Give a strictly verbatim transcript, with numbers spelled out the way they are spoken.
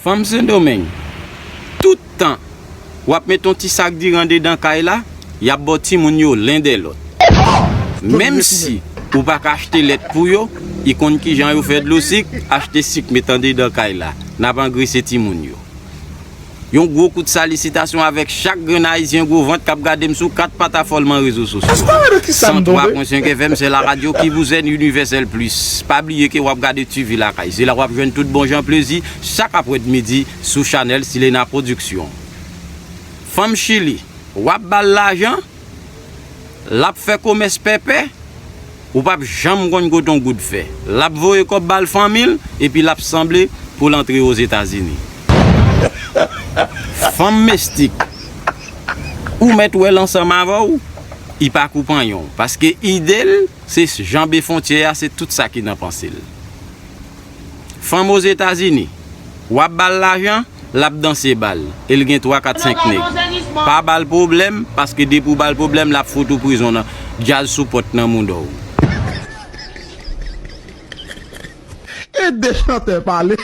Fanm Sendomeng, tout tan w ap met yon ti sak diri andedan kay la, y ap ba w timoun yo len dè lòt. Menm si ou pa ka achte lèt pou yo, i konn kijan yo fè dlo sik, achte sik met andedan kay la. N ap angrese timoun yo. Yon gwo kout salisitasyon avèk chak grenn Ayisyen gwo vant k ap gade m sou kat patafòlman rezo sosyo. San twa pwen senk F M, c'est la radio qui vous aime, Universel Plus. Pa bliye ke w ap gade T V Lakay. Se la w ap jwenn tout bon jan plezi chak aprèmidi sou chanèl Silena Production. Fanm Chili, w ap ba l lajan, l ap fè komès pèpè, ou p ap janm konn kote yon goud fè. L ap voye kòb ba l fanmi l, epi l ap sanble pou l antre Ozetazini. Fanm Mestik, ou mèt wè l ansanm avè w, i pa koupanyen w, paske ide l, se janbe fwontyè a, se tout sa ki nan panse l. Fanm Ozetazini, w ap ba l lajan, l ap danse bal, e l gen twa, kat, senk nèg. Pa ba l pwoblèm, paske depi w ba l pwoblèm, l ap fout ou prizon nan djaz sou pòt nan mouda w. E de chantè pale.